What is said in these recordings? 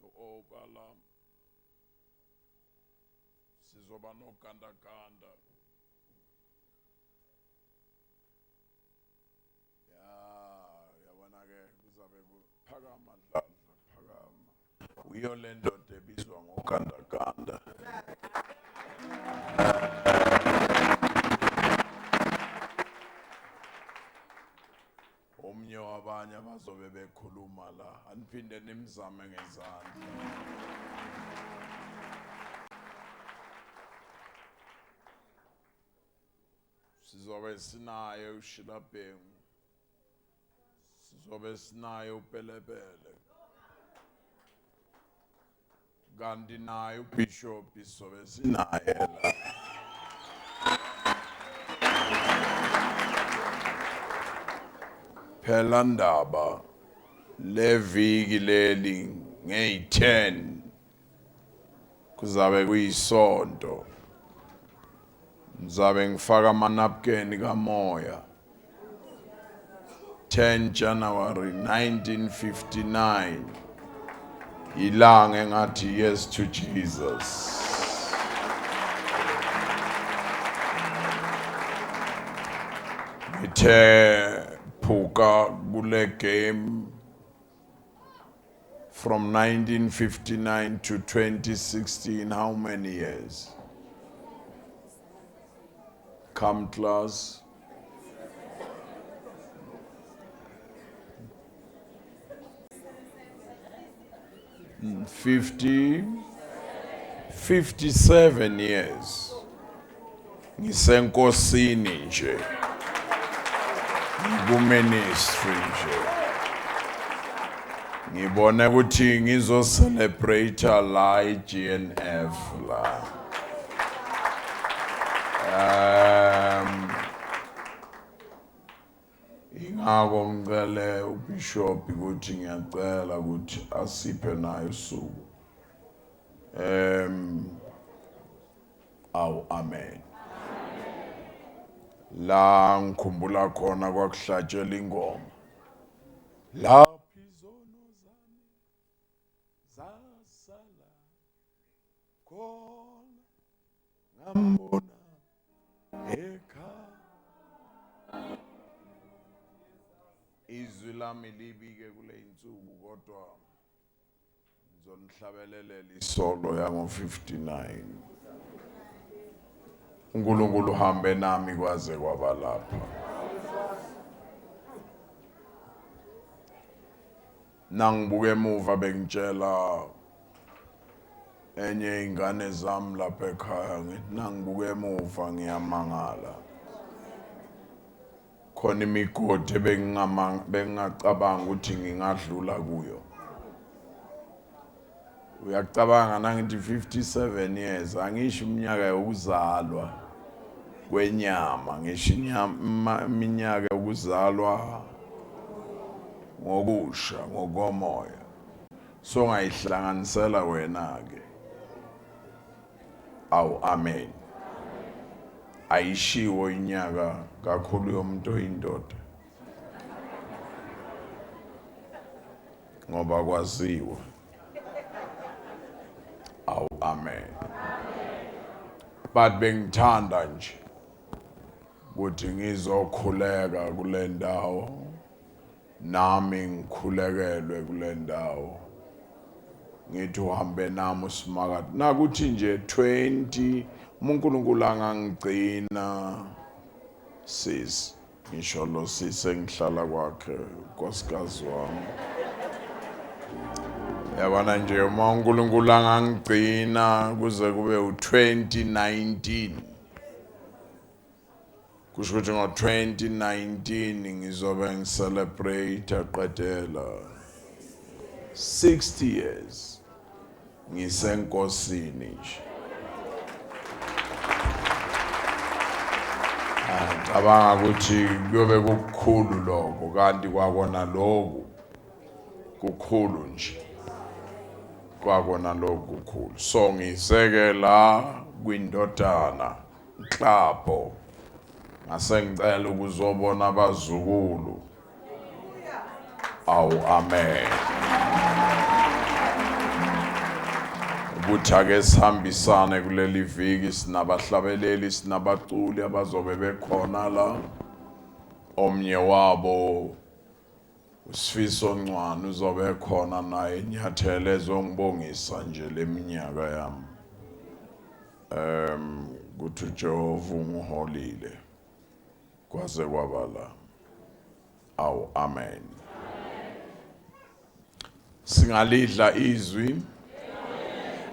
Obala sizoba nogandaganda. Ya, yabona ke kuzabe kuphakama Dladla, phakama. Uyo le ndoda ebizwa ngogandaganda. Omnye wabanye abazobe bekhuluma la, aniphinde nimzame ngezandla. Sizobe sinaye uShila Bhengu, sizobe sinaye uPelepele, kanti naye uBishop sizobe sinaye la. Phela ndaba leviki leli ngeyi-10 kuzabe kuyisonto, ngizabe ngifaka amanapukeni kamoya. 10 January 1959 ilanga engathi yes to Jesus. Ngithe phuka kule game from 1959 to 2016, how many years? Come class. 57 years. Ngisenkosini nje. Ku-ministry nje. Ngibone ukuthi ngizo-celebrate la i-GNF la. Ingakho ngicele uBishop ukuthi ngiyacela ukuthi asiphe naye usuku. Awu amen. La ngikhumbula khona kwakuhlatshelwa ingoma. Lapho izono zami zasala khona ngambona ekhaya. Izwi lami libike kule insuku, kodwa ngizonihlabelelela isolo yango-59. uNkulunkulu uhambe nami kwaze kwaba lapha. Nangibuka emuva bengitshela enye ingane zami lapha ekhaya, ngithi nangibuka emuva ngiyamangala. Khona imigodi bengingacabanga ukuthi ngingadlula kuyo. Uyacabanga nangithi 57 years, angisho iminyaka yokuzalwa kwenyama, ngisho iminyaka yokuzalwa ngokusha ngokomoya. So ngayihlanganisela wena ke. Awu amen. Ayishiwo inyaka kakhulu yomuntu oyindoda, ngoba kwaziwa. Awu amen. But bengithanda nje ukuthi ngizokhuleka kule ndawo, nami ngikhulekelwe kule ndawo. Ngithi uhambe nami uSimakade. Nakuthi nje 20 uNkulunkulu angangigcina sis, ngisho lo sisi engihlala kwakhe unkosikazi wami. Yabona nje uma uNkulunkulu angangigcina kuze kube u-2019, kusho ukuthi ngo-2019 ngizobe ngicelebrate qedela 60 years ngisenkosini nje. Ngicabanga ukuthi kuyobe kukukhulu lokho, kanti kwakona lokhu kukhulu nje, kwakona lokhu kukhulu. So ngiseke la kwindodana Nhlapho, ngase ngicela ukuzobona abazukulu. Awu amen. Ukuthi ake sihambisane kuleli viki, sinabahlabeleli, sinabaculi abazobe bekhona la. Omnye wabo uSifiso Ncwane uzobe khona naye enyathele ezongibongisa nje leminyaka yami. Kuthi uJehova ungiholile kwaze kwaba la. Awu, amen. Singalidla izwi.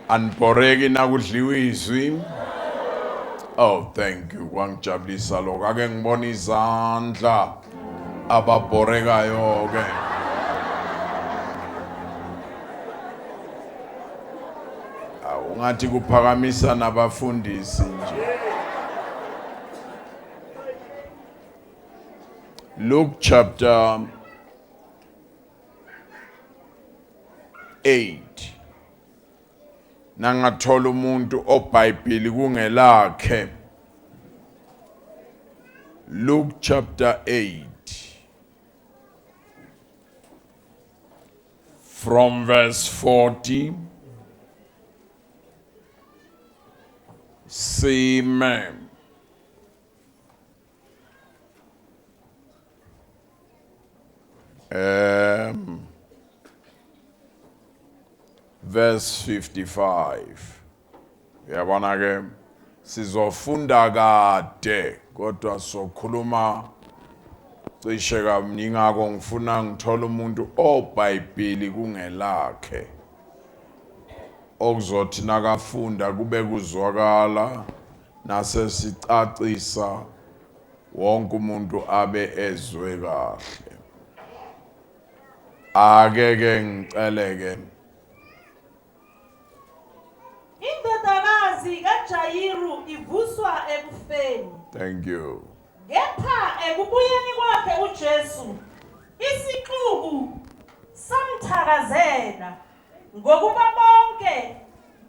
Aniboreki nakudliwa izwi. Oh, thank you. Kwangijabulisa lokho. Ake ngibone izandla ababhorekayo ke. Awu, ungathi kuphakamisa nabafundisi nje. Luke chapter 8. Nangathola umuntu oBhayibheli kungelakhe. Luke chapter 8 from verse 40. Sime. Verse 55. Uyabona ke, sizofunda kade kodwa sokhuluma cishe kamningako. Ngifuna ngithola umuntu oBhayibheli kungelakhe, okuzothi nakafunda kube kuzwakala, nase sicacisa wonke umuntu abe ezwe kahle. Ake ke ngiceleke. Indodakazi kaJayiru ivuswa ekufeni. Thank you. Kepha ekubuyeni kwakhe uJesu, isixuku samthakazela, ngokuba bonke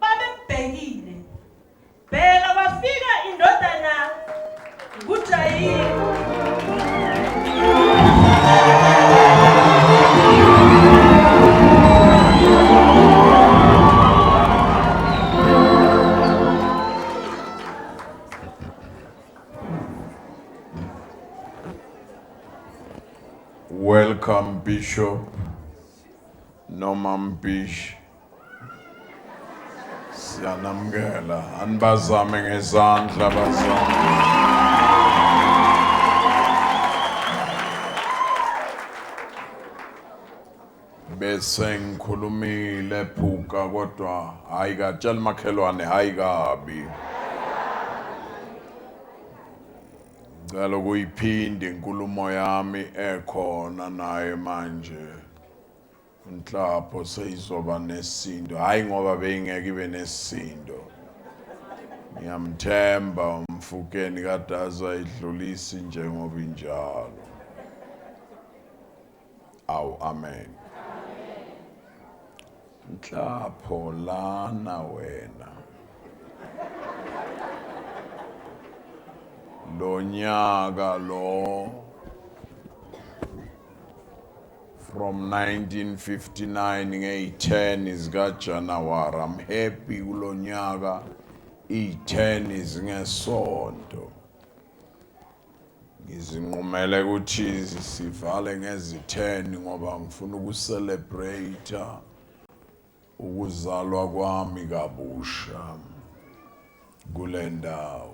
babembhekile. Bheka, kwafika indodana kuJayiru. Welcome, Bishop Norman Bish. Siyanamukela, anibazame ngezandla bazame. Bese ngikhulumile phuka, kodwa hayi katshela makhelwane, hayi kabi. Ngicela ukuyiphinda inkulumo yami ekhona naye manje. Inhlapho seyizoba nesindo, hayi ngoba beyingeke ibe nesindo. Ngiyamthemba umfukeni kade azayidlulisi njengoba injalo. Awu, amen. Nhlapho lana wena. Lo nyaka lo from 1959 ngeyi-10 zikaJanuwari. I'm happy kulo nyaka i-10 zingesonto. Ngizinqumele ukuthi sivale ngezi-10 ngoba ngifuna ukucelebrate ukuzalwa kwami kabusha kule ndawo.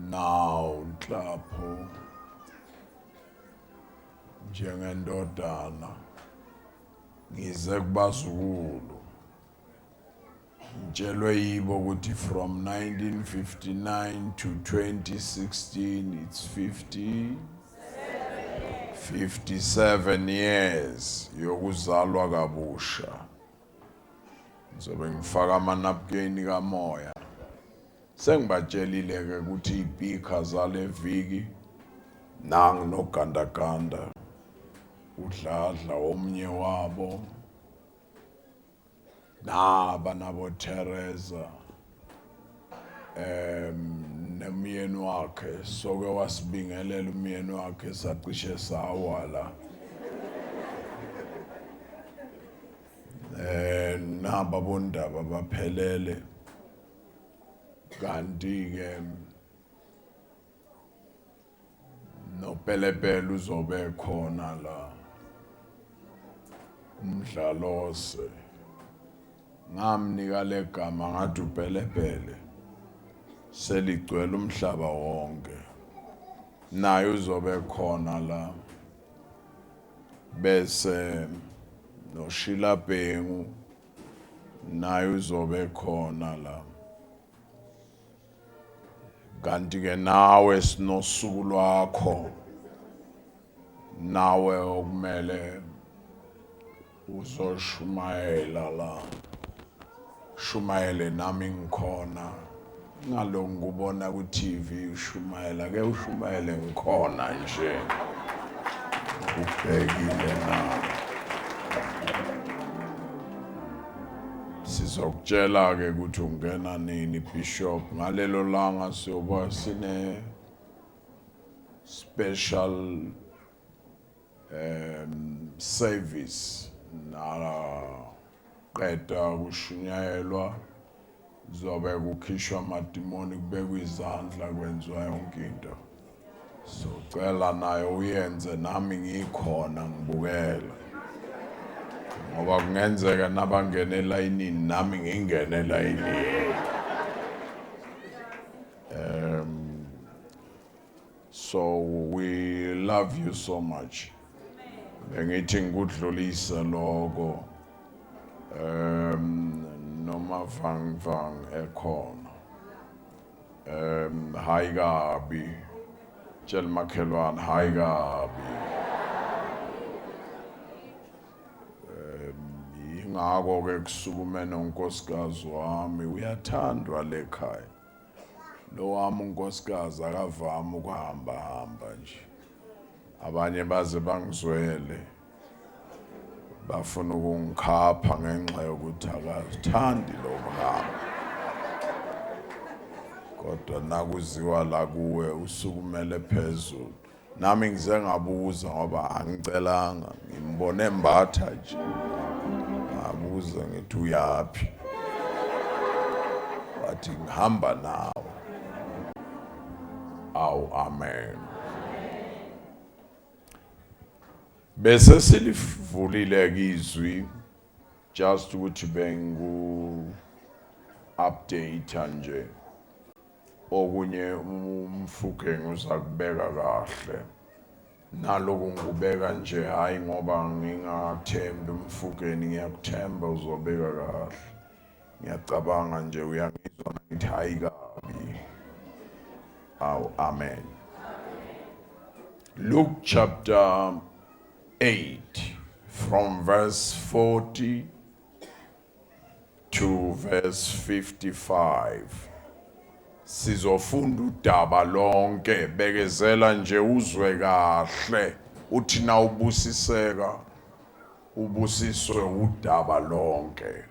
Now Nhlapho, njengendodana ngize kubazukulu, ngitshelwe yibo ukuthi from 1959 to 2016 it's 50 57 years yokuzalwa kabusha. Ngizobe ngifaka amanapukeni kamoya. Sengibatshelile ke ukuthi iy'pikha zale viki nangu nogandaganda udladla omnye wabo, naba nabo Teresa nemyeni wakhe, soke wasibingelela umyeni wakhe sacishe sawa la. Naba bondaba baphelele. Kanti ke nopelepele uzobe khona la. Umdlalose ngamnika legama ngathi upelepele seligcwele umhlaba wonke, naye uzobe khona la, bese noShila Bhengu naye uzobe khona la. Kanti ke nawe sinosuku lwakho, nawe okumele uzoshumayela la, shumayele nami ngikhona. Ngalokhu ngikubona ku TV ushumayela, ke ushumayele ngikhona nje, ubhekile na. Sizokutshela ke ukuthi ungena nini Bishop. Ngalelo langa siyoba sine special service, naqeda kushunyayelwa zobe kukhishwa amadimoni, kubekwa izandla, kwenziwa yonke into. So cela nayo uyenze nami ngikhona ngibukela, ngoba kungenzeka nabangena elayinini nami ngingene elayinini. So we love you so much. Bengithi ngikudlulise lokho noma vang vang ekhona. Hayi kabi, tshela makhelwane hayi kabi. Ingakho ke kusukume nonkosikazi wami, uyathandwa lekhaya. Lo wami unkosikazi akavami ukuhamba hamba nje. Abanye baze bangizwele, bafuna ukungikhapha ngenxa yokuthi akazithandi lo kuhamba. Kodwa nakuziwa la kuwe usukumele phezulu. Nami ngize ngabuza ngoba angicelanga, ngimbone embatha nje. Ngabuza ngithi uyaphi? Wathi ngihamba nawe. Awu, amen. Bese silivulile izwi, just ukuthi bengu update nje. Okunye umfukeng uzakubeka kahle. Naloku ngikubeka nje hayi ngoba ngingathembi umfukeni, ngiyakuthemba uzobeka kahle. Ngiyacabanga nje uyangizwa ngithi hayi kabi. Awu, amen. Luke chapter 8 from verse 40 to verse 55. Sizofunda udaba lonke, bekezela nje uzwe kahle, uthi na ubusiseka ubusiswe udaba lonke.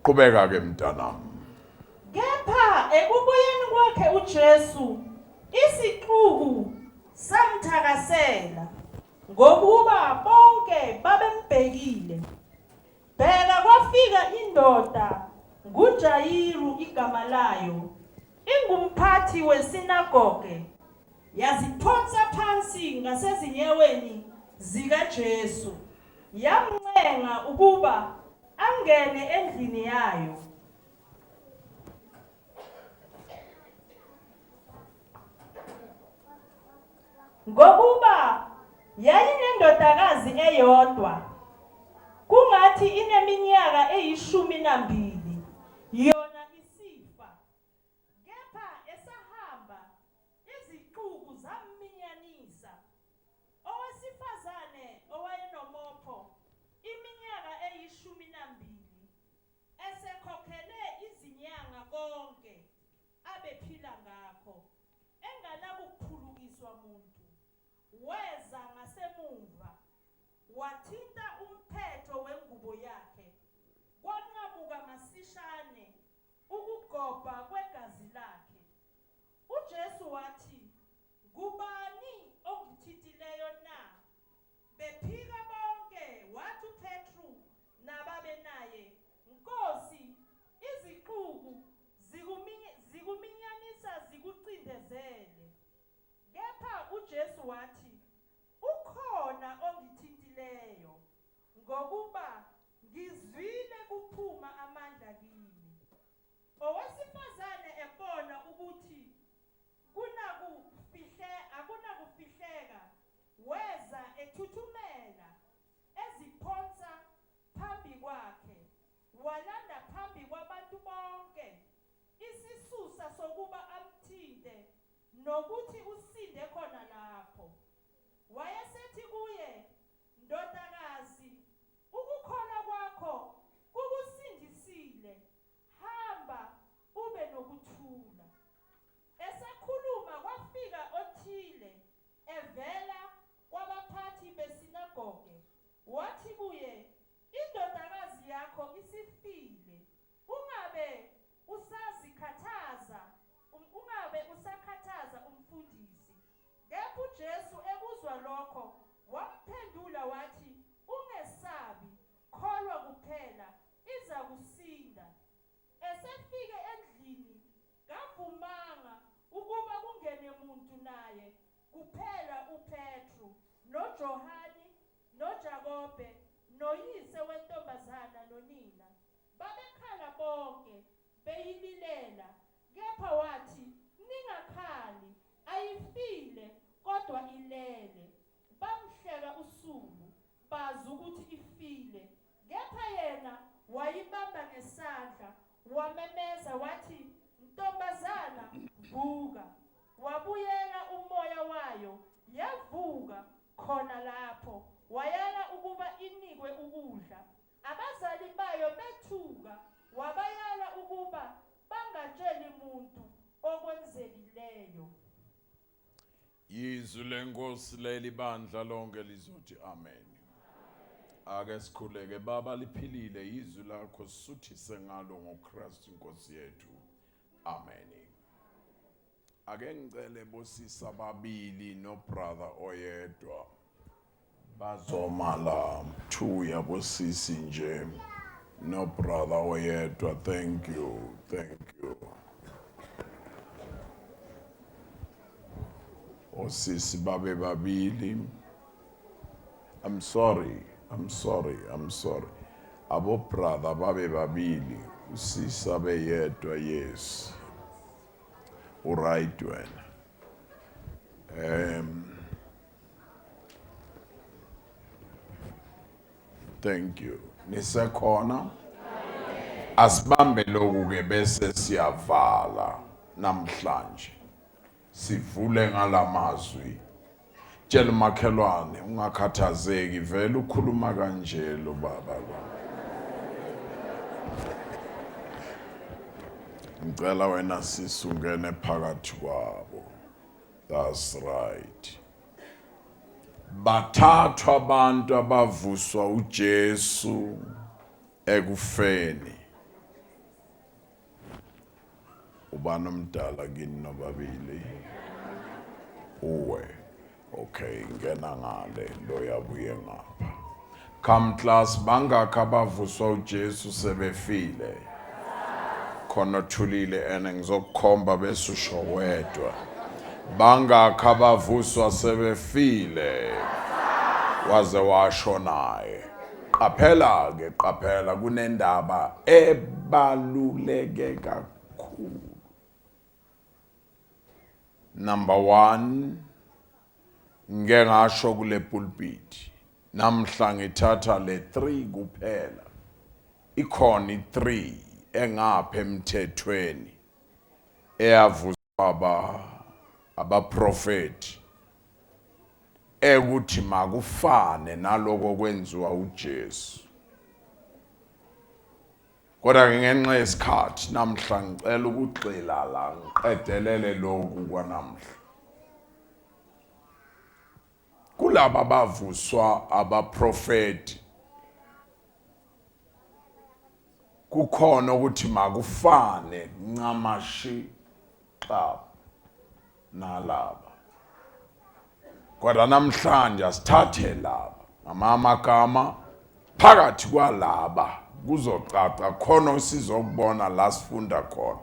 Qhubeka ke mntanami. Kepha ekubuyeni kwakhe uJesu, isixuku samthakasela, ngokuba bonke babembhekile. Bheka, kwafika indoda, nguJayiru igama layo, ingumphathi wesinagoge, yaziphonsa phansi ngasezinyaweni zikaJesu, yamncenga ukuba angene endlini yayo. Ngokuba yayinendodakazi eyodwa, kungathi ineminyaka eyi-12, yona isifa. Kepha esahamba, izixuku zamminyanisa. Owesifazane owayenomopho iminyaka eyi-12, esekhokhele izinyanga konke abephila ngakho, enganakuphulukiswa muntu, weza ngasemuva, wathinta umphetho wengubo yakhe, kwanqamuka masishane ukugobha kwegazi lakhe. UJesu wathi, Ngubani ongithintileyo na? Bephika bonke, wathi uPetru nababenaye, Ngokuba ngizwile kuphuma amandla kimi. Owesifazane ebona ukuthi kunakufihle akunakufihleka, weza ethuthumela, eziphonsa phambi kwakhe, walanda phambi kwabantu bonke isisusa sokuba amthinte nokuthi usinde khona lapho. Wayesethi kuye, Ndodakazi, ukukholwa kwakho kukusindisile, hamba ube nokuthula. Esakhuluma kwafika othile evela kwabaphathi besinagoge, wathi kuye, Indodakazi yakho isifile, ungabe usazikhathaza, ungabe usakhathaza umfundisi. Kepha uJesu ekuzwa lokho, wamphendula wathi, Ungesabi, kholwa kuphela, izakusinda. Esefike endlini, kavumanga ukuba kungene muntu naye, kuphela uPetru, noJohane, noJakobe, noyise wentombazana nonina. Babekhala bonke, beyililela. Kepha wathi, Ningakhali, ayifile, kodwa ilele. Bamhleka usulu, bazi ukuthi ifile. Kepha yena wayibamba ngesandla, wamemeza wathi, Ntombazana, vuka! Wabuyela umoya wayo, yavuka khona lapho. Wayala ukuba inikwe ukudla. Abazali bayo bethuka, wabayala ukuba bangatsheli muntu okwenzekileyo. Yizwi lenkosi leli bandla lonke lizothi amen. Ake sikhuleke baba liphilile izwi lakho suthise ngalo ngoKristu inkosi yethu. Amen. Ake ngicele bosisi ababili no brother oyedwa bazoma la two yabosisi nje no brother oyedwa thank you thank you osisi babe babili I'm sorry I'm sorry I'm sorry abo brother babe babili usisi abe yedwa yes uright wena thank you nisekhona asibambe lokhu ke bese siyavala namhlanje sivule ngalamazwi tshela umakhelwane ungakhathazeki vele ukhuluma kanje lo baba lo ngicela wena sisi ungene phakathi kwabo that's right bathathwa abantu abavuswa uJesu ekufeni ubani omdala kini nobabili uwe okay ngena ngale lo yabuye ngapha come class bangakhi abavuswa uJesu sebefile khona othulile ene ngizokukhomba bese usho wedwa bangakhi abavuswa sebefile waze washo naye Qaphela ke qaphela kunendaba ebaluleke kakhulu. Number 1 ngeke ngasho kule pulpit namhla ngithatha le 3 kuphela ikhona i3 engapha emthethweni eyavuswa aba abaprofeti ekuthi makufane naloko kwenziwa uJesu. Kodwa ke ngenxa yesikhathi namhla ngicela ukugxila la ngiqedelele lokhu kwanamhla. Kulaba bavuswa abaprofeti kukhona ukuthi makufane ncamashi xa nalaba kodwa namhlanje asithathe laba ngamamagama phakathi kwalaba kuzocaca khona sizokubona la sifunda khona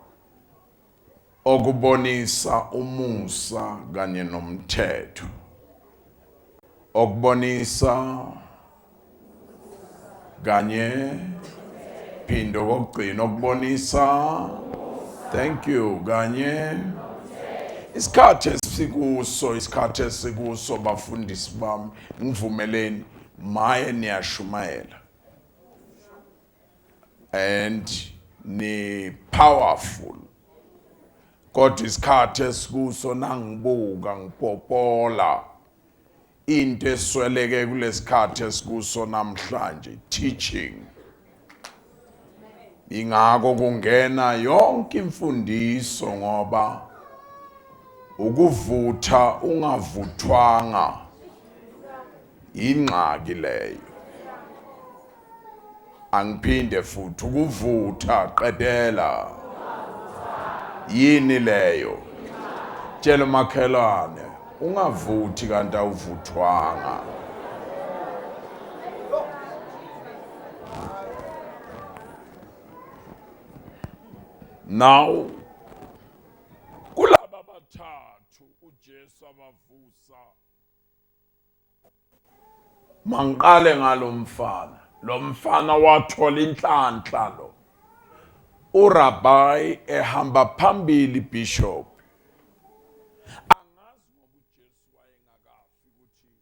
okubonisa umusa kanye nomthetho okubonisa Kanye phindo kokugcina okubonisa. Thank you. Kanye isikhathi esikuso, isikhathi esikuso bafundisi bami, ngivumeleni maye niyashumayela and ni powerful, kodwa isikhathi esikuso nangibuka ngipopola into esweleke kulesikhathi esikuso namhlanje, teaching. Ingakho kungena yonke imfundiso, ngoba ukuvutha ungavuthwanga ingxaki leyo. Angiphinde futhi, ukuvutha qedela yini leyo? Tshela umakhelwane ungavuthi kanti awuvuthwanga. Now kulaba bathathu uJesu abavusa, mangiqale ngalomfana. Lo mfana wathola inhlanhla lo uRabbi ehamba phambili, bishop. Angazi ngoba uJesu wayengakafi ukuthi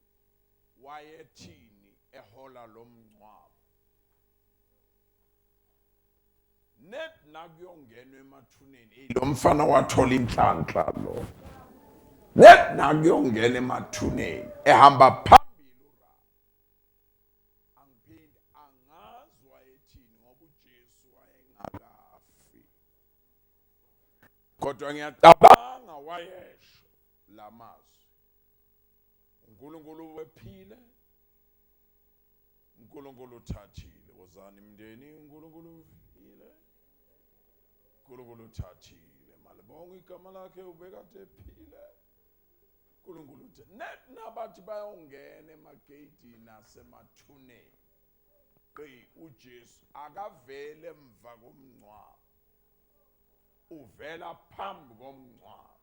wayethini ehola lo mngcwabo. Net nakuyongenwa emathuneni, lo mfana wathola inhlanhla lo. Net nakuyongena emathuneni ehamba phambili uRabbi. Angiphinde, angazi wayethini ngoba uJesu wayengakafi, kodwa ngiyacabanga wayesho lamazwi: uNkulunkulu wephile, uNkulunkulu uthathile. Wozani mndeni, uNkulunkulu uphile, uNkulunkulu uthathile, malibonga igama lakhe, ubekade ephile, uNkulunkulu uthe. Net nabathi bayongena emageyidini asemathuneni, qi uJesu akavele emva komngcwabo, uvela phambi komngcwabo.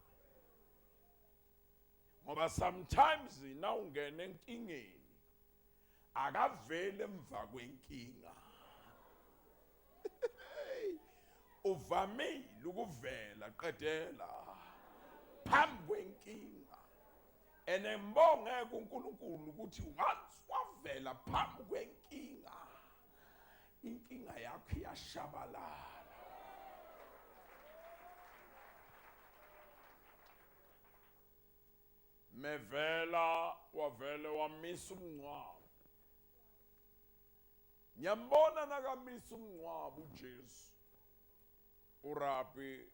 Ngoba sometimes nawungena enkingeni akavele emva kwenkinga, uvamile ukuvela qedela phambi kwenkinga. Ene ngibonge kuNkulunkulu ukuthi once wavela phambi kwenkinga, inkinga yakho iyashabalala. Mevela wavele wamisa umngcwabo. Ngiyambona nakamisa umngcwabo uJesu, uRabbi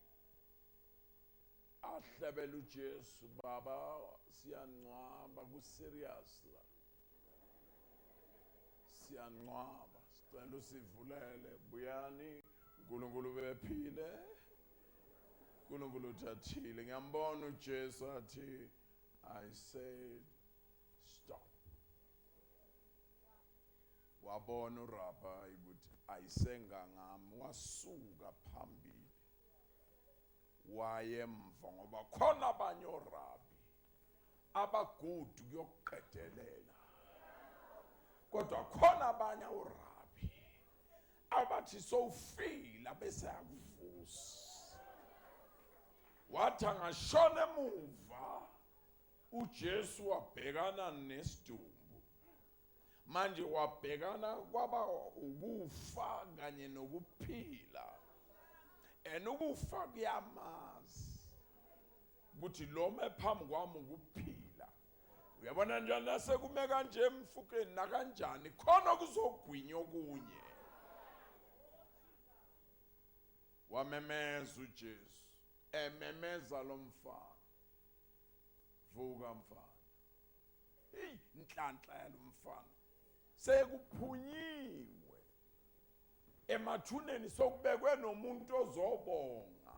ahlebela uJesu, baba siyancwaba, ku serious la, siyancwaba, sicela usivulele, buyani, uNkulunkulu bephile, uNkulunkulu uthathile. Ngiyambona uJesu athi, I said stop. Wabona uRabbi ukuthi ayisengangami, wasuka phambili wayemva, ngoba khona abanye orabi abagudu kuyokuqedelela, kodwa khona abanye orabi abathi sowufila bese akuvusa. Wathi angashona emuva uJesu wabhekana nesidumbu, manje wabhekana kwaba ukufa kanye nokuphila, and ukufa kuyamazi ukuthi lo phambi kwami ukuphila. Uyabona njani nasekume kanje emfukeni nakanjani khona kuzogwinya okunye. Wamemeza uJesu, ememeza lo mfana, vuka mfana. Hey, inhlanhla yalomfana, sekuphunyiwe emathuneni, sokubekwe nomuntu ozobonga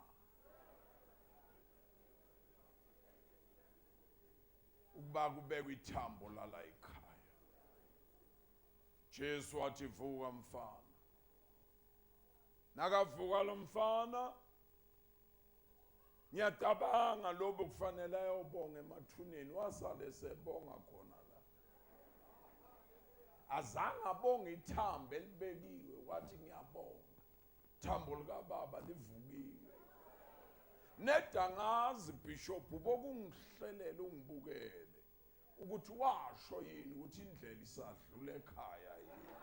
ukuba kubekwe ithambo lala ekhaya. Jesu wathi vuka mfana. Nakavuka lo mfana, ngiyacabanga lobo kufanele ayobonga emathuneni, wasale sebonga khona la. Azange abonge ithambo elibekiwe, wathi ngiyabonga. Thambo likababa livukile. Nedangazi bishop ubokungihlelela ungibukele ukuthi washo yini ukuthi indlela isadlula ekhaya yini.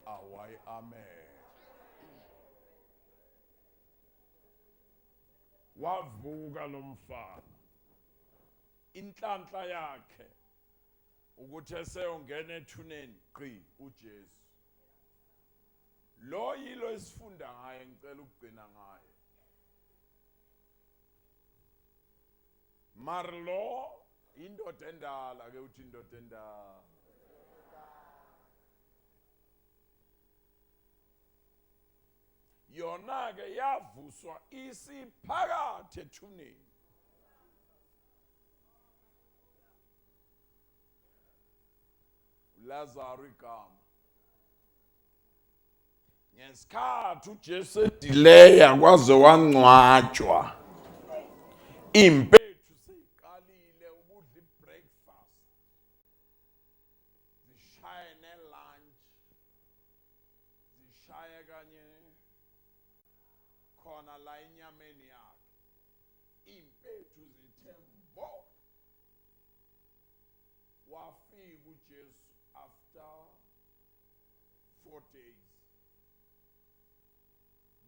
Awayi amen. Wavuka lo mfana. Inhlanhla yakhe ukuthi eseyongena ethuneni gqi uJesu. Lo yilo esifunda ngaye, ngicela ukugcina ngaye. Marlo indoda endala ke uthi indoda endala. Yona ke yavuswa isiphakathi ethuneni. Lazaro igama. Ngesikhathi uJesu edileya kwaze wangcwatshwa. Impethu seyiqalile ukudla ibreakfast. Zishaye nelunch. Zishaye kanye khona la enyameni yakhe. Impethu zithe mbo. Wafika uJesu after 4 days.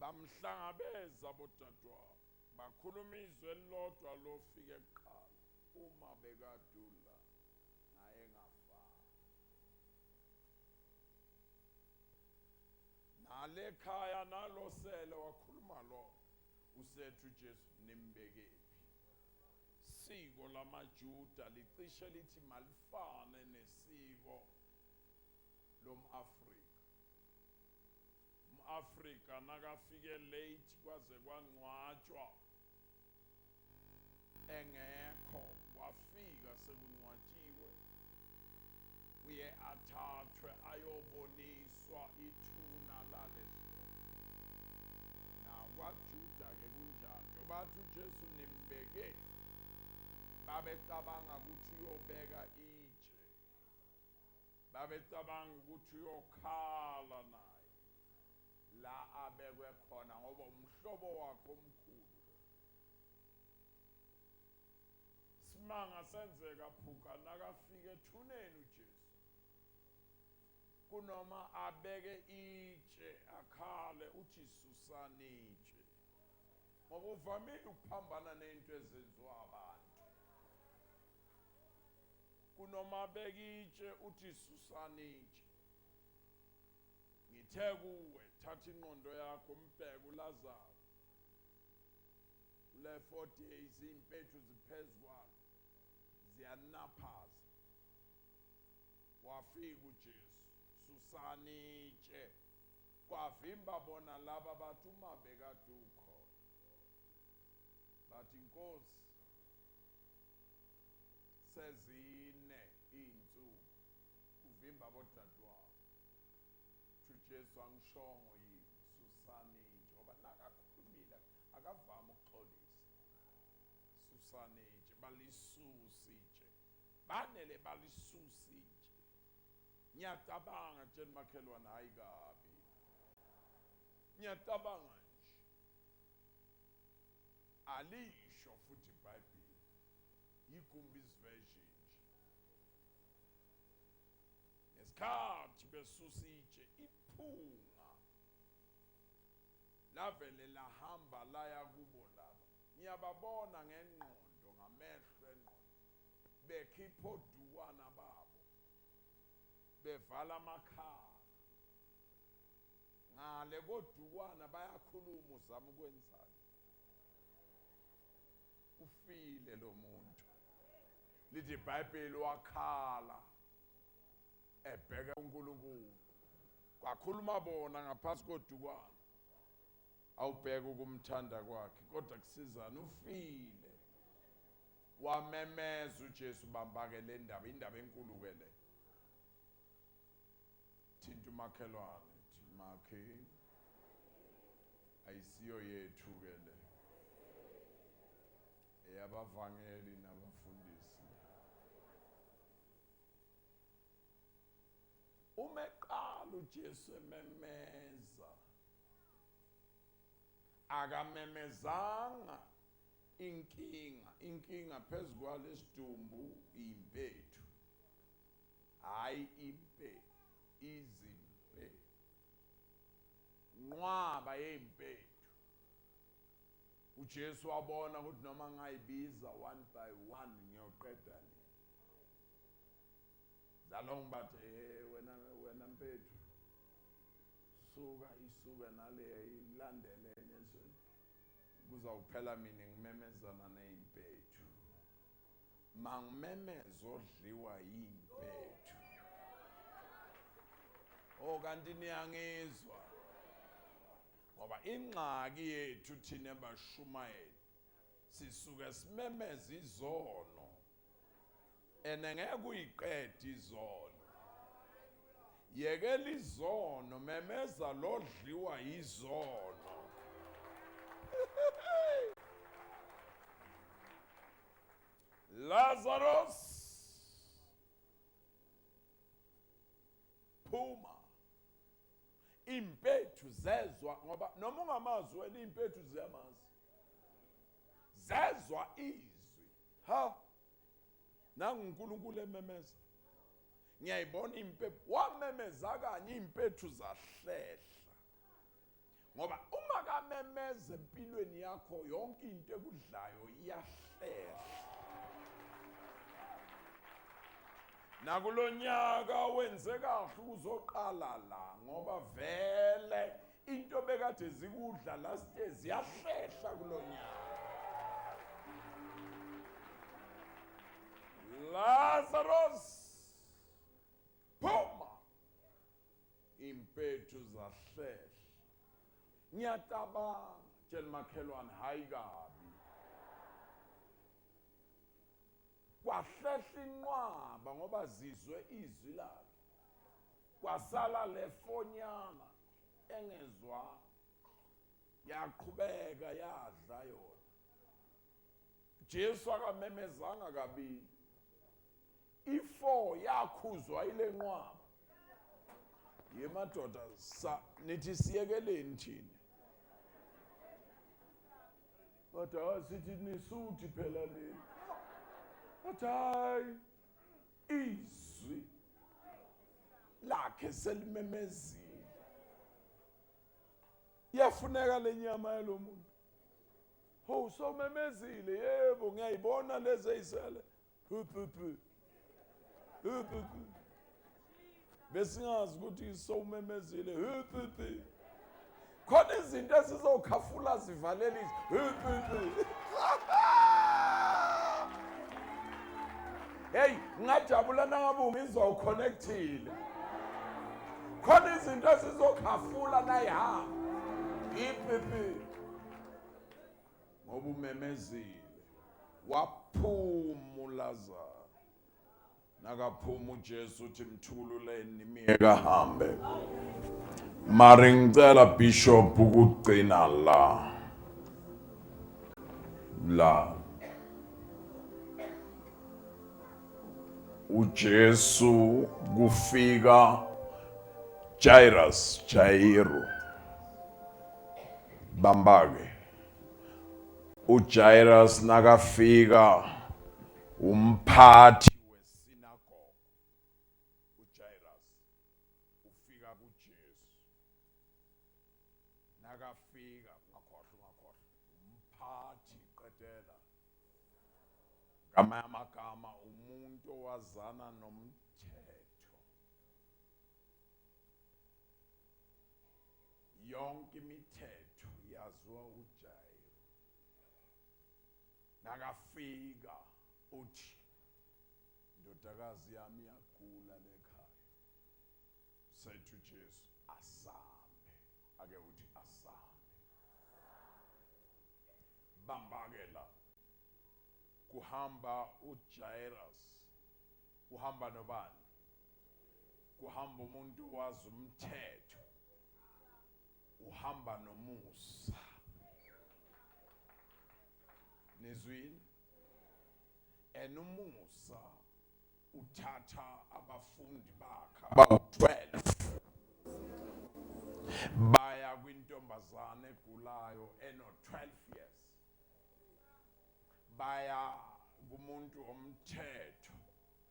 Bamhlangabeza bodadewabo, bakhuluma izwi elilodwa lofike kuqala, uma bekadula ngaye ngafana. Nale khaya nalosele wakhuluma lo usethu uJesu nimbekephi. Siko lamaJuda licishe lithi malifane nesiko lomAfrika. UmAfrika nakafike late kwaze kwangcwatshwa engekho, wafika sekungcwatshiwe, uye athathwe ayoboniswa ithuna laleso. NakwaJuda ke kunjalo, njengoba athi uJesu nimbeke, babecabanga ukuthi uyobeka itshe, babecabanga ukuthi uyokhala naye la abekwe khona ngoba umhlobo wakhe omkhulu. Simanga senzeka phuka nakafika ethuneni uJesu, kunoma abeke itshe akhale uthi susani itshe, ngoba uvamile ukuphambana nento ezenziwa abantu. Kunoma abeke itshe uthi susani itshe. Ngithe kuwe thatha ingqondo yakho umbheke uLazaro kule 4 days impethu ziphezulu ziyanaphaza. Wafika uJesu susani itshe, kwavimba bona laba bathi uma bekade ukhona, bathi Nkosi sezine iy'nsuku, kuvimba bodadewabo. UJesu angishongo yini susani itshe, ngoba nakakhulumile akavami ukuxolisa. Susani itshe, balisusa itshe, banele balisusa itshe. Ngiyacabanga tshela makhelwane, hayi kabi, ngiyacabanga nje alisho futhi iBhayibheli, yiGumbi's version nje. Ngesikhathi besusa itshe, iphunga lavele lahamba laya kubo laba. Ngiyababona ngengqondo, ngamehlo engqondo, bekhipha odukwana babo, bevala amakhala. Ngale kodukwana bayakhuluma, uzama ukwenzani? Ufile lo muntu. Lithi iBhayibheli wakhala ebheka uNkulunkulu. Kwakhuluma bona ngaphansi kodukwana. Awubheka ukumthanda kwakhe, kodwa kusizana, ufile. Wamemeza uJesu, bamba-ke le ndaba, indaba enkulu ke le. Thinta umakhelwane, thi makhi, ayisiyo yethu ke le, eyabavangeli nabafundisi. Uma eqala uJesu ememeza, akamemezanga inkinga, inkinga phezu kwalesidumbu impethu. Hayi impethu, izimpethu. Nqwaba yezimpethu. uJesu wabona ukuthi noma ngayibiza one by one ngiyoqeda nini. Zalong bathi hey wena mpethu suka isuke nale ilandele enye kuzawuphela mina ngimemezana nezimpethu. Mangimemeza odliwa yimpethu. Oh kanti niyangizwa. Ngoba ingxaki yethu thina bashumayeli sisuke simemeza izono ene ngeke uyiqede izono. Yekela izono, memeza lodliwa izono. Lazarus phuma. Impethu zezwa, ngoba noma ungamazi wena impethu ziyamazi. Zezwa izwi. Ha. Nangu uNkulunkulu ememeza. Ngiyayibona impethu, wamemeza kanye impethu zahlehla. Ngoba uma kamemeza empilweni yakho yonke into ekudlayo iyahlehla. Nakulonyaka wenze kahle uzoqala la ngoba vele into bekade zikudla last year ziyahlehla kulonyaka. Lazarus phuma, impethu zahlehla. Ngiyacabanga tshela makhelwane hayi kabi. Kwahlehla inqwaba ngoba zizwe izwi lakhe. Kwasala lefonyana engezwa yaqhubeka yadla yona. Jesu akamemezanga kabili. I4 yakhuzwa ile nqwaba. Yemadoda sa nithi siyekeleni thina. Kodwa sithi nisuthi phela leli. Bathi hayi izwi lakhe selimemezile. Iyafuneka lenyama yalomuntu. Ho somemezile yebo ngiyayibona lezi ezisele. Pu pu pu. Pu pu pu. Besingazi ukuthi sowumemezile. Pu pu pu. Khona izinto esizokhafula zivalelise. Pu pu pu. Hey, ngajabula nangabe ungizwa uconnectile. Khona izinto esizokhafula nayihamba. Ipipi. Ngoba umemezile. Waphuma uLazaro. Nakaphuma uJesu uthi mthululeni imiyeke ahambe. Mari ngicela Bishop ukugcina la. La. uJesu kufika Jairus, Jairo. Bambake. uJairus nakafika umphathi wesinagogo uJairus ufika kuJesu. Nakafika ungakhohlwa umphathi qedela. Ngamanye amagama umuntu owazana nomthetho. Yonke imithetho yaziwa uJairo. Nakafika uthi indodakazi yami iyagula lekhaya. Sethu Jesu asambe. Ake uthi asambe. Bambake la. Kuhamba uJairus. Uhamba nobani? Kuhamba umuntu wazi umthetho. Uhamba nomusa. Nizwile? Enumusa uthatha abafundi bakhe abawu-12. Intombazane egulayo eno-12 years, baya kumuntu omthetho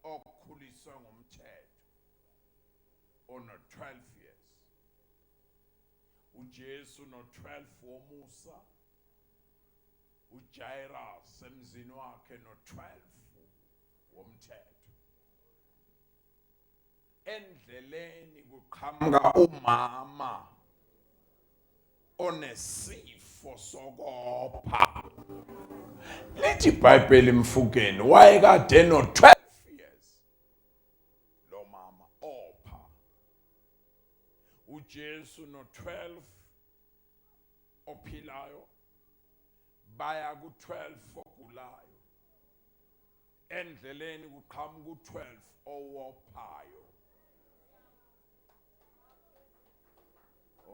okhuliswe ngomthetho ono-12 years. UJesu no-12 womusa, uJairus emzini wakhe no-12 womthetho. Endleleni kuqhamuka umama onesifo sokopha. Lithi iBhayibheli mfukeni wayekade no-12 years lo mama opha. UJesu no-12 ophilayo baya ku-12 ogulayo. Endleleni kuqhamuka u-12 owophayo.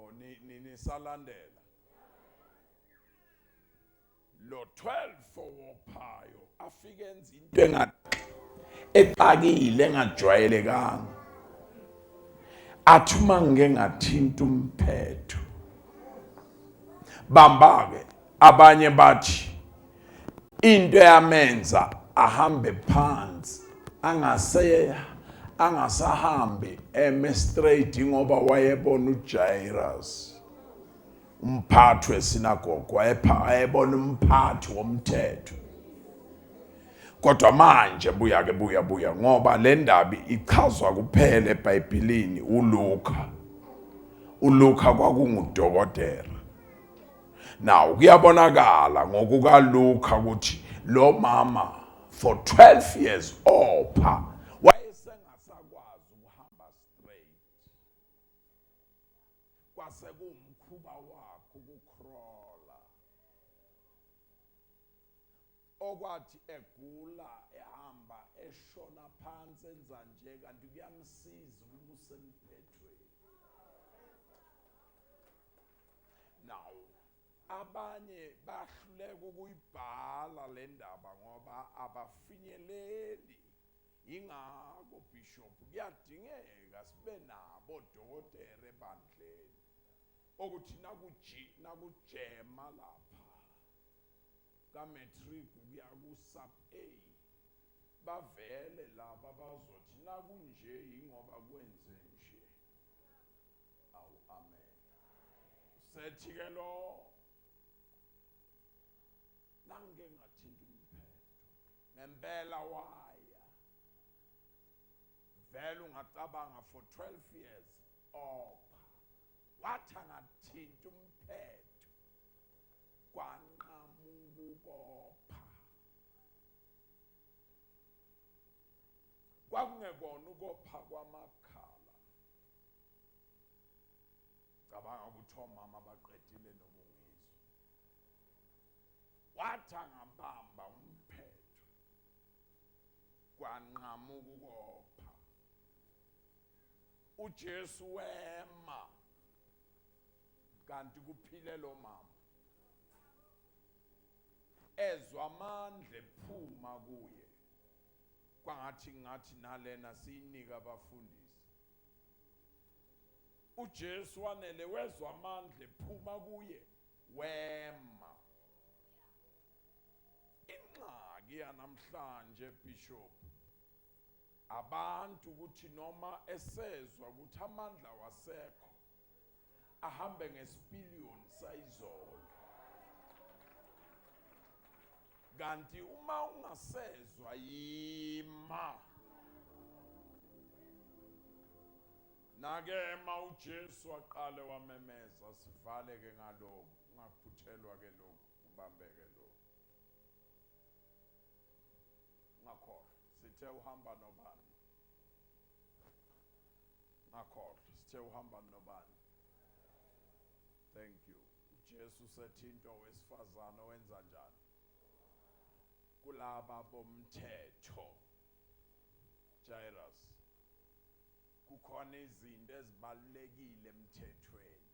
Oh, nisalandela lo 12 owophayo afike enza into exakile engajwayelekanga, athi uma ngike ngathinta umphetho bamba-ke. Abanye bathi into eyamenza ahambe phansi angase angasahambi eme straight ngoba wayebona uJairus umphathi wesinagogo, wayebona umphathi womthetho. Kodwa manje buya ke, buya buya, ngoba le ndaba ichazwa kuphela eBhayibhelini uLuka. ULuka kwakungudokotela. Now kuyabonakala ngokukaLuka ukuthi lo mama for 12 years opha wayesengasakwazi ukuhamba straight, kwase kuwumkhuba wakhe ukucrawla, okwathi egula ehamba eshona phansi enza nje, kanti kuyamsiza uma usemphethweni. Now abanye bahluleka ukuyibhala le ndaba ngoba abafinyeleli. Yingakho bishop kuyadingeka sibe nabo odokotela ebandleni, okuthi nakujema lapha ka-matric kuya ku-sub A, bavele laba bazothi nakunje yingoba kwenze nje. Awu amen. Sethi ke lo nangike ngathinta umphetho ngempela, waya vele ungacabanga for 12 years opha, wathi angathinta umphetho kwanqamuka ukopha. Kwakungekona ukopha kwamakhala. Cabanga ukuthi omama baqedile nokungizwa. Wathi angabamba umphetho kwanqamuka ukopha. UJesu wema kanti kuphile lo mama, ezwa amandla ephuma kuye. Kwangathi ngathi nalena siyinika abafundisi. UJesu wanele wezwa amandla ephuma kuye, wema. Ingxaki yanamhlanje bishop, abantu ukuthi noma esezwa ukuthi amandla wasekho, ahambe ngesipiliyoni sayizolo, kanti uma ungasezwa yima. Nakema uJesu waqale wamemeza. Sivale ke ngalokhu, ungaphuthelwa ke lokhu, ubambeke lokhu, ungakhohlwa sithe uhamba nobani. Ngakhohlwa sithe uhamba nobani. Thank you. uJesu sethintwa wesifazane owenza njani kulaba bomthetho. Jairus, kukhona izinto ezibalulekile emthethweni.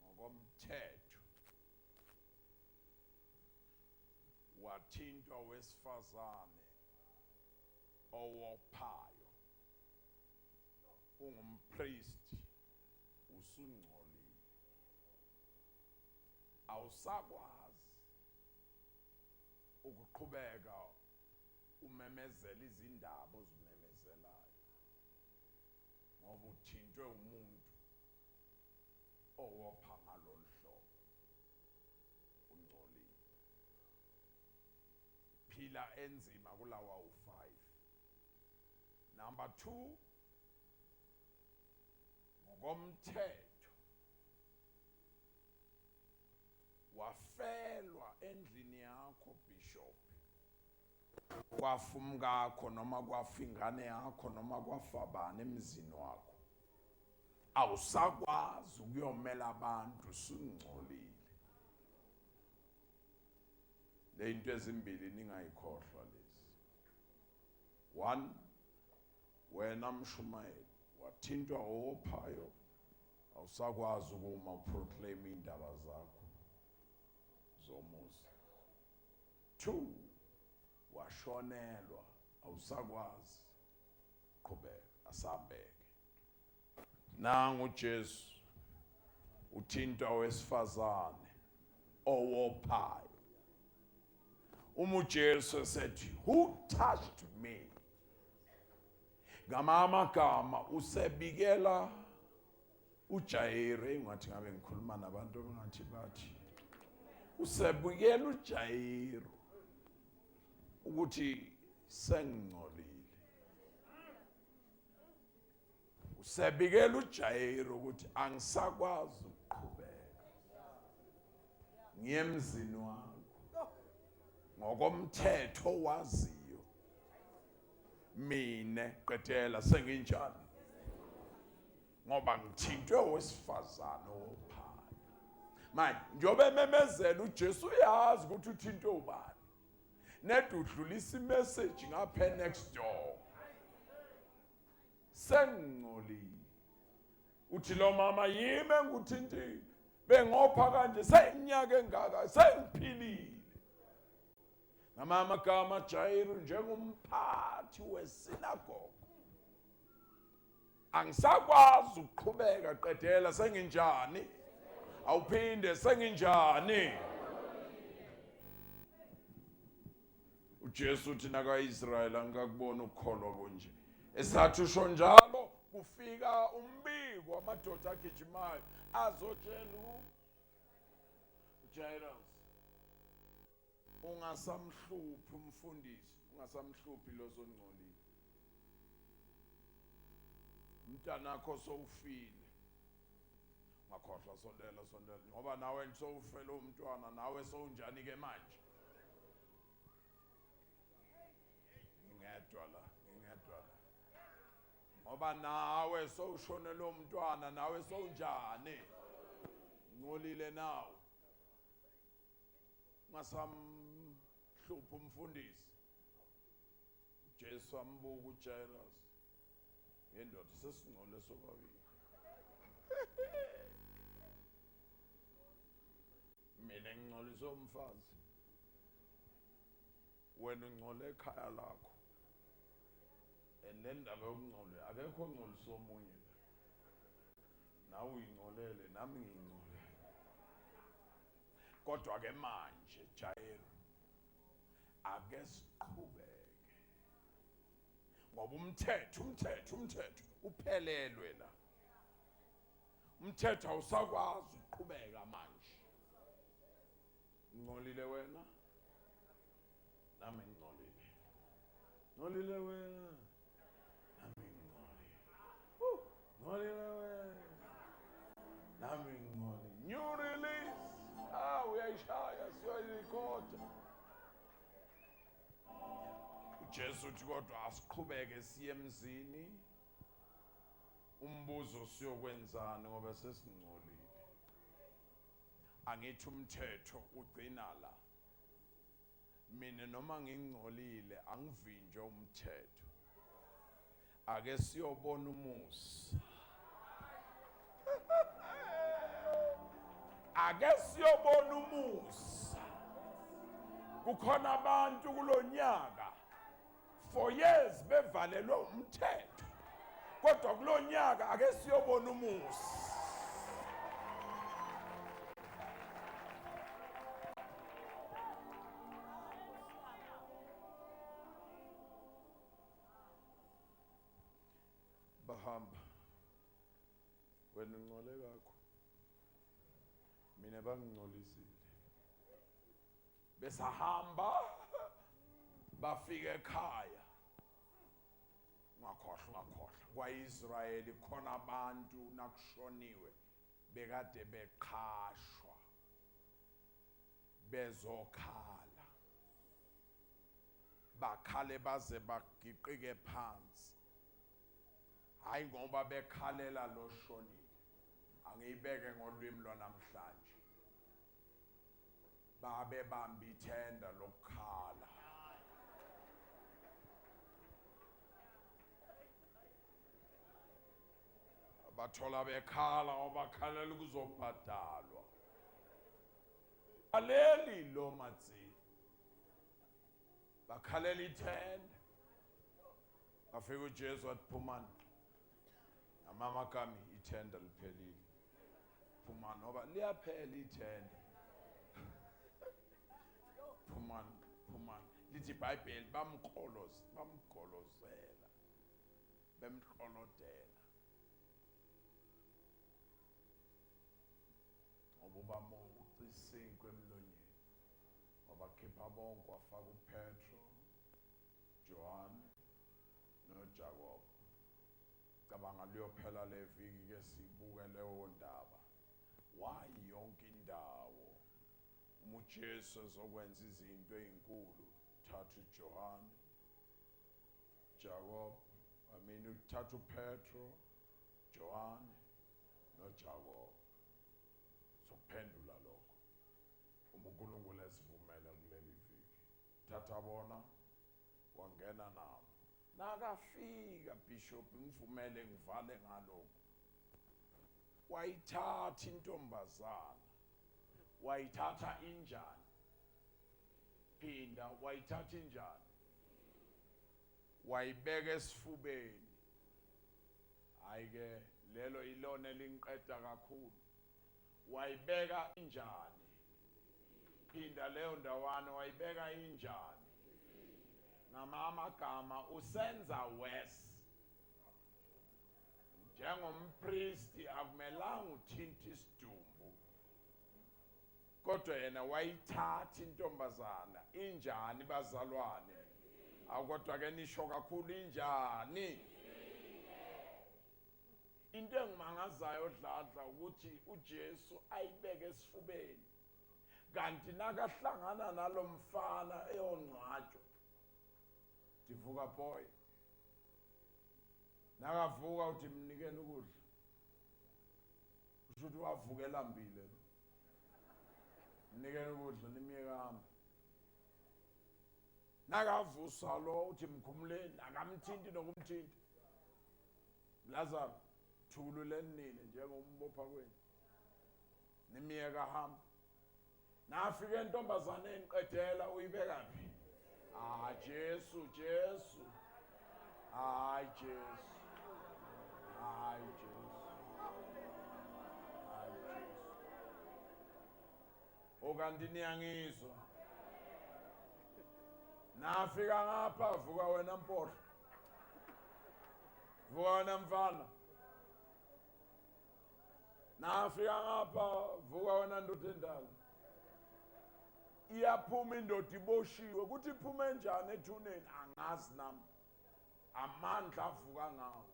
Ngokomthetho wathintwa wesifazane owophayo, ungumpriest, usungcolile. Awusakwazi ukuqhubeka umemezela izindaba ozimemezelayo ngoba uthintwe umuntu owopha ngalolu hlobo, ungcolile. Phila enzima kulawa u5. Number 2, ngokomthetho wafelwa endlini yakho bishop, kwafa umkakho noma kwafa ingane yakho noma kwafa bani emzini wakho, awusakwazi ukuyomela abantu, usungcolile. Le into ezimbili ningayikhohlwa lezi. 1, wena mshumayeli wathintwa owophayo, awusakwazi ukuma uproclaim indaba zakho zomusa. 2, washonelwa, awusakwazi qhubeka, asambeke. Nangu Jesu uthintwa wesifazane owophayo. Uma uJesu esethi who touched me, ngamagama usebikela uJairo, engathi ngabe ngikhuluma nabantu abangathi bathi usebikela uJairo ukuthi sengingcolile. Usebikela uJairo ukuthi angisakwazi ukuqhubeka ngiye emzini wakho ngokomthetho waziyo mina, qedela senginjani, ngoba ngithintwe owesifazane owophayo. Manje njengoba ememezela uJesu uyazi ukuthi uthintwe ubani, ned udlulisa imessage ngapha next door, sengingcolile. Uthi lo mama yimi engikuthintile, bengopha kanje seminyaka engaka, sengiphilile. Ngamama gama Jairo njengomphathi wesinagogo, angisakwazi ukuqhubeka, qedela senginjani, awuphinde senginjani. uJesu uthi nakaIsrayeli angikakubona ukukholwa konje. Esathi usho njalo kufika umbiko amadoda agijimayo azotshela uJairus, ungasamhluphi umfundisi, ungasamhluphi lozongcolile, umntanakho sowufile. Ungakhohlwa, sondela, sondela, ngoba nawe sowufele umntwana, nawe sowunjani ke manje? Ngingedwa la, ngingedwa la, ngoba nawe sowushonele umntwana, nawe sowunjani? Ngcolile nawe. Ungasamhluphi umfundisi. uJesu ambuka uJairus, yendoda sesingcole sobabili, mina ngingcolise umfazi, wena ungcole ekhaya lakho. And le ndaba yokungcole, akekho ongcolisa omunye la, nawe uyingcolele, nami ngiyingcolele. Kodwa ke manje Jairo, ake siqhubeke, ngoba umthetho, umthetho, umthetho uphelelwe la. Umthetho awusakwazi ukuqhubeka manje. Ngcolile wena, nami ngcolile. Ngcolile wena, nami ngcolile. Ngcolile wena, nami ngcolile. New release. Ah, uyayishaya, siyoyirekhoda. uJesu uthi kodwa asiqhubeke siye emzini. Umbuzo siyokwenzani ngoba sesingcolile? Angithi umthetho ugcina la. Mina noma ngingcolile angivinjwe umthetho. Ake siyobona umusa. Ake siyobona umusa. Kukhona abantu kulonyaka for years bevalelwe umthetho, kodwa kulonyaka ake siyobona umusa. Hamba hamba. Wena ungcole kakho. Mina bangingcolisile. Besahamba bafika ekhaya. Ungakhohlwa, ungakhohlwa. KwaIsrayeli khona abantu nakushoniwe bekade beqhashwa bezokhala, bakhale baze bagiqike phansi. Hayi ngoba bekhalela lo shonile, angiyibeke ngolwimi lwanamhlanje, babe bamba ithenda lokukhala. Bathola bekhala ngoba bakhalela ukuzobhadalwa. Aleli lo matsi, bakhalela ithenda. Afika uJesu wathi phumani, amama kami ithenda liphelile, phumani ngoba liyaphela ithenda, phumani, phumani. Lithi iBhayibheli bamgolozela, bemhlolodela, ngoba ubamuca isinkwa emlonyeni, wabakhipha bonke, wafaka uPetro, John noJakob. Cabanga liyophela le viki ke sibuke leyo ndaba. Why yonke indawo uma uJesu ezokwenza izinto ezinkulu, thatha uJohn, Jakob, I mean uthatha uPetro, John noJakob. Sokuphendula lokho uma uNkulunkulu esivumela kuleli viki. Thatha bona wangena nabo. Nakafika Bishop, ngivumele ngivale ngalokho. Wayithatha intombazana, wayithatha injani? Phinda, wayithatha injani? Wayibeka esifubeni. Hayi ke lelo ilona elingiqeda kakhulu. Wayibeka injani? Phinda leyo ndawana, wayibeka injani? Ngamagama usenza worse. Njengompristi akumelanga uthinte isidumbu, kodwa yena wayithatha intombazana injani bazalwane? Awukodwa ke nisho kakhulu injani? Into engimangazayo Dladla ukuthi uJesu ayibeke esifubeni, kanti nakahlangana nalomfana eyongcwatshwa, divuka boy, nakavuka uthi mnikeni ukudla, kusho ukuthi wavuka elambile, mnikeni ukudla nimyeke ahambe. Nakavusa lo uthi mkhumuleni, akamthinti nokumthinta. Lazaro thululeni nini njengombopha kwenu, nimyeke ahambe. Nafika entombazaneni qedela uyibeka phi? Ah Jesu, Jesu, hayi Jesu, hayi Jesu, hayi Jesu. Okanti niyangizwa? Nafika ngapha, vuka wena mpohlo, vuka wena mfana. Nafika ngapha, vuka wena ndoda endala. Iyaphuma indoda iboshiwe, ukuthi iphume njani ethuneni angazi nami, amandla avuka ngawo.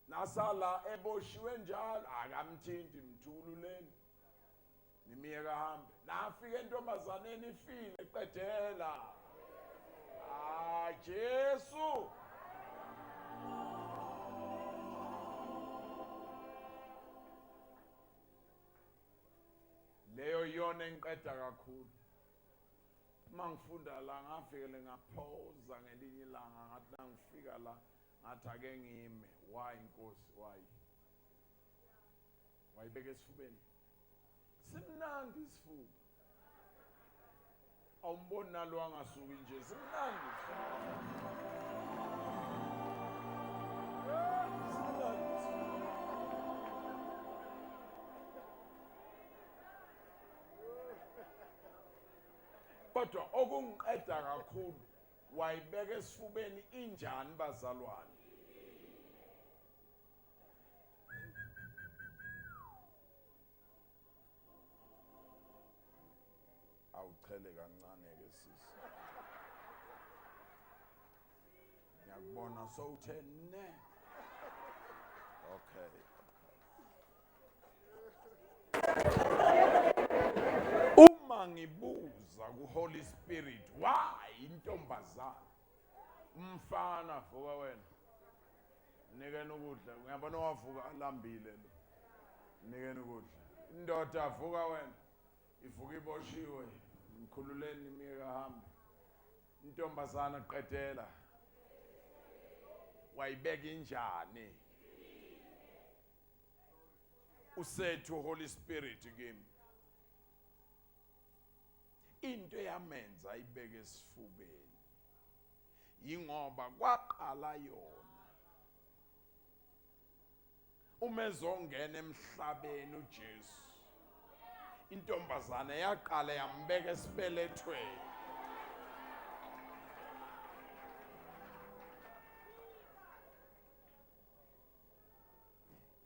Nasala eboshiwe njalo, akamthinti, mthululeni nimiyeke ahambe. Nafika entombazaneni ifile, qedela. Ah Jesu, leyo iyona engiqeda kakhulu. Uma ngifunda la ngafikele ngaphoza ngelinye ilanga, ngathi nangifika la ngathi ake ngime. Why Nkosi, why? Wayibeka esifubeni. Simnandi isifuba, awumboni nalo angasuki nje, simnandi isifuba, simnandi isifuba. Kodwa okungiqeda kakhulu, wayibeka esifubeni injani bazalwane? Awuchele kancane ke sisi. Ngiyakubona sowuthe ne. Okay. Uma ngibuza ku Holy Spirit why intombazana umfana vuka wena nikeni ukudla, ngiyabona wavuka alambile lo, nikeni ukudla. Indoda vuka wena, ivuka iboshiwe, mkhululeni miyeke ahambe. Intombazana qedela, wayibeka injani? Usethu Holy Spirit kimi into eyamenza ayibeke esifubeni yingoba kwaqala yona uma ezongena emhlabeni uJesu, intombazane yaqala yambeka esibelethweni.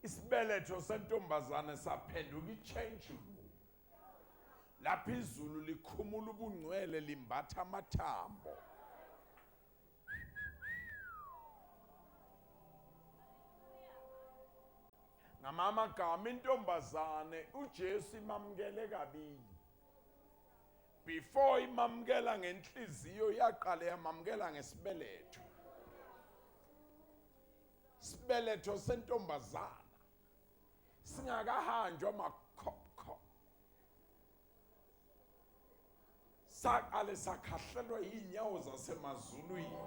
Isibeletho sentombazane saphenduka i-change room lapho izulu likhumula ubungcwele limbatha amathambo. Ngamamagama intombazane uJesu imamukele kabili. Before imamukela ngenhliziyo yaqala yamamukela ngesibeletho. Sibeletho sentombazana singakahanjwa makhokho saqale sakhahlelwa yinyawo zasemazulwini.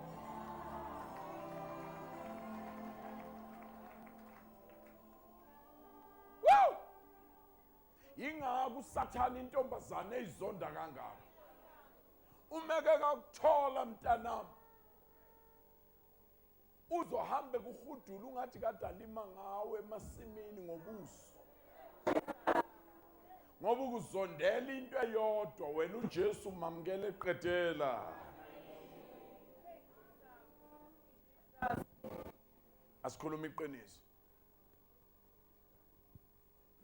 Woo! Yingakho uSathane intombazane eyizonda kangaka. Umeke kakuthola mntanami, uzohambe kuhudula ungathi kade alima ngawe emasimini ngobuso, ngoba ukuzondela into eyodwa wena uJesu mamukele qedela. Asikhuluma iqiniso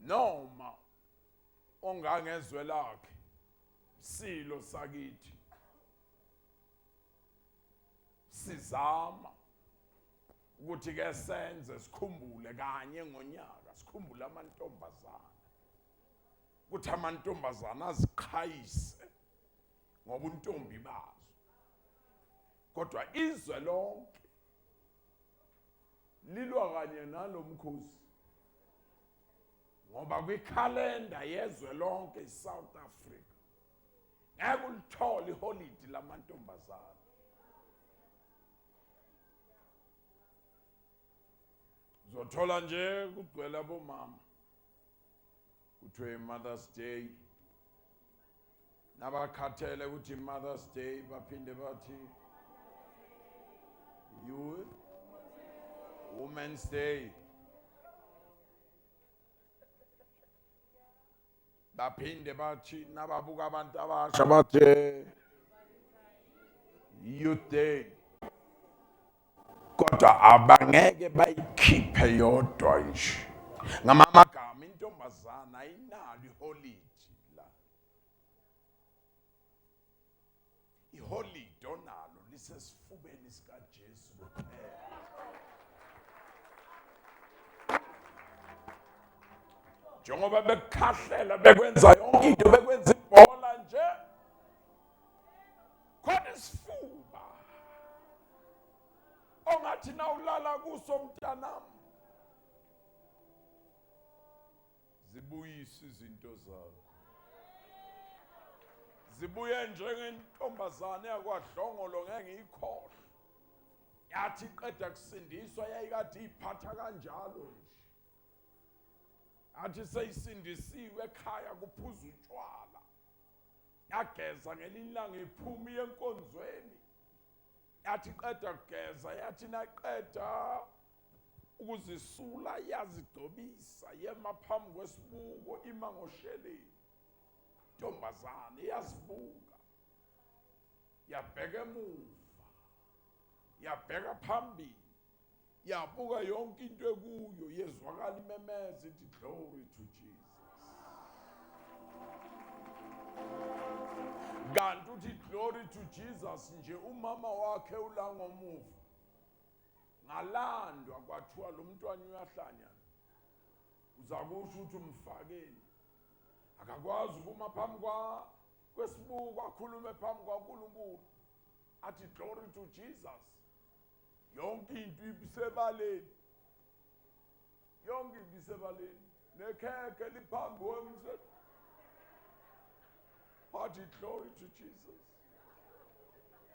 noma ongangezwe lakhe silo sakithi sizama ukuthi ke senze sikhumbule kanye ngonyaka, sikhumbule amantombazana, ukuthi amantombazana aziqhayise ngobuntombi bazo, kodwa izwe lonke lilwa kanye nalomkhosi ngoba kwikhalenda yezwe lonke iSouth Africa ngeke ulithole iholidi lamantombazana. Uzothola nje kugcwele abomama kuthiwe Mother's Day, nabakhathele ukuthi Mother's Day baphinde bathi you Women's Day, baphinde bathi nababuka abantu abasha bathi Youth Day, kodwa abangeke bayikhiphe yodwa nje. Ngamagama intombazana ayinalo iholidi la, iholidi onalo lisesifubeni sikaJesu kuphela. Njengoba bekukhahlela bekwenza yonke into, bekwenza ibhola nje, khona isifuba ongathi nawulala kuso mntanami zibuyise izinto zakho, zibuye njengentombazane yakwaDlongolo ngeke ngiyikhohlwe. Yathi iqeda kusindiswa yayikade iphatha kanjalo nje, athi seyisindisiwe ekhaya kuphuza utshwala, yageza ngelinye ilanga iphuma iye enkonzweni, yathi qeda kugeza, yathi naqeda ukuzisula yazigcobisa, yema phambi kwesibuko ima ngosheleni, ntombazane iyazibuka, yabheka emuva, yabheka phambili, yabuka yonke into ekuyo, yezwakala imemeza ithi glory to Jesus. Kanti uthi glory to Jesus nje, umama wakhe ula ngomuva. Ngalandwa kwathiwa lo mntwana uyahlanya, uzakusho ukuthi umfakeni, akakwazi ukuma phambi kwesibuko akhulume phambi kwaNkulunkulu athi glory to Jesus. Yonke into ibisebaleni, yonke into isebaleni, nekhekhe liphambi kwemse, athi glory to Jesus.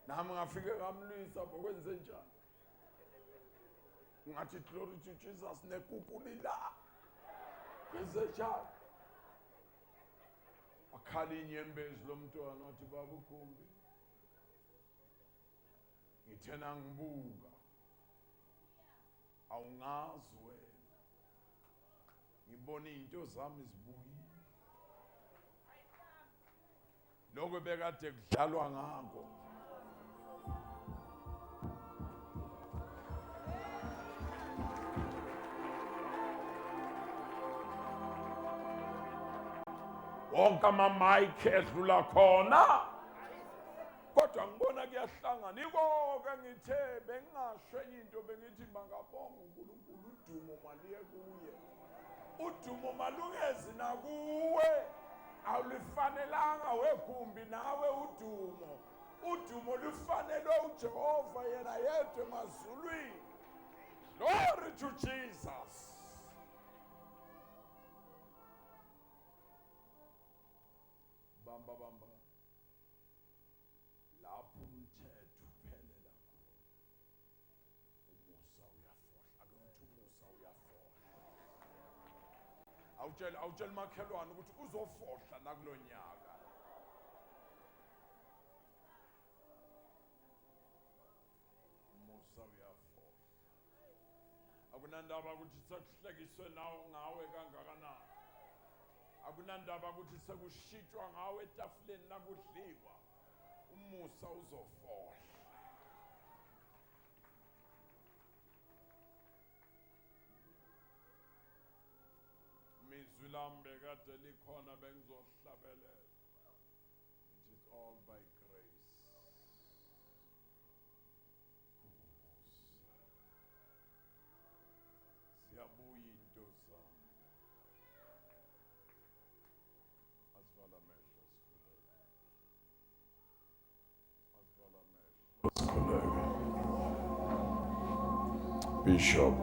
Nami ngafike ngamlwisa, bokwenze njani? Ngathi glory to Jesus nekuku lila, kwenze njani? Wakhala inyembezi lo mntwana, wathi baba uGumbi, ngithena ngibuka awungazi wena, ngibona izinto zami zibuyile. Lokho bekade kudlalwa ngakho. Wonke ama-mic edlula khona, kodwa ngibona kuyahlangana. Ikoke ngithe bengingasho enye into, bengithi makabonge uNkulunkulu, udumo maliye kuye, udumo malungezi nakuwe, awulifanelanga wegumbi nawe udumo. Udumo lufanelwe uJehova yena yedwa emazulwini. Glory to Jesus. Bamba bamba lapho umthetho uphelela khona, umusa uyafohla. Ake ngithi umusa uyafohla. Awutshela makhelwane ukuthi uzofohla nakulonyaka. Umusa uyafohla. Akunandaba ukuthi sekuhlekiswe nawe ngawe kangakanani. Akunandaba ukuthi sekushitshwa ngawe etafuleni nakudliwa. Umusa uzofohla. Izwi lami bekade likhona, bengizohlabelela. It is all by grace. Kumusa. Siyabuya into zami. Asivala amehlo sikhuleke. Asivala amehlo sikhuleke. Bishop,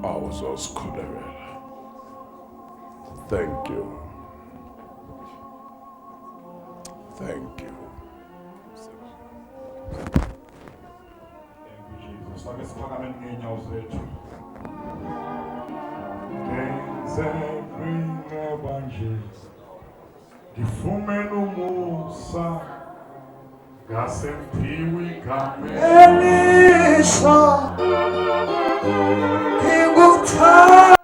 awuzosikhulekela. Thank you. Thank you. Thank you, Jesus. Ake siphakame ngeenyawo zethu. Ngenze kwinqaba nje, ngifumene umusa, ngase ngiphiwe igama elisha ngikuthanda.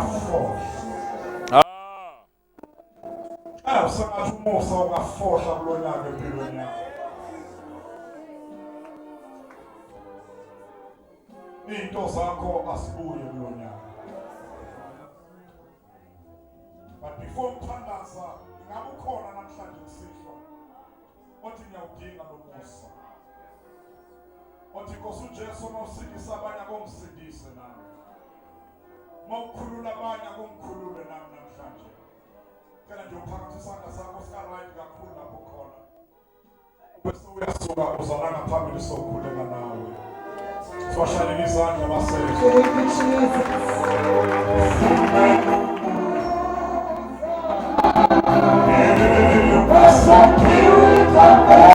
uyafohla. Ah, sengathi umusa ungafohla kulo nyaka empilweni yakho. Iy'nto zakho asibuye kulo nyaka. But before ngithandaza, ingabe ukhona namhlanje kusihlwa othi ngiyawudinga lo musa. Othi Nkosi uJesu uma usindisa abanye akongisindise nami. Uma ukhulula abanye akongikhulule nami namhlanje. Cela nje uphakamise isandla sakho sika-right kakhulu lapho khona. Bese uyasuka uzala ngaphambili sokhuleka nawe. Siwashayele izandla basezwe. Thank you, Jesus.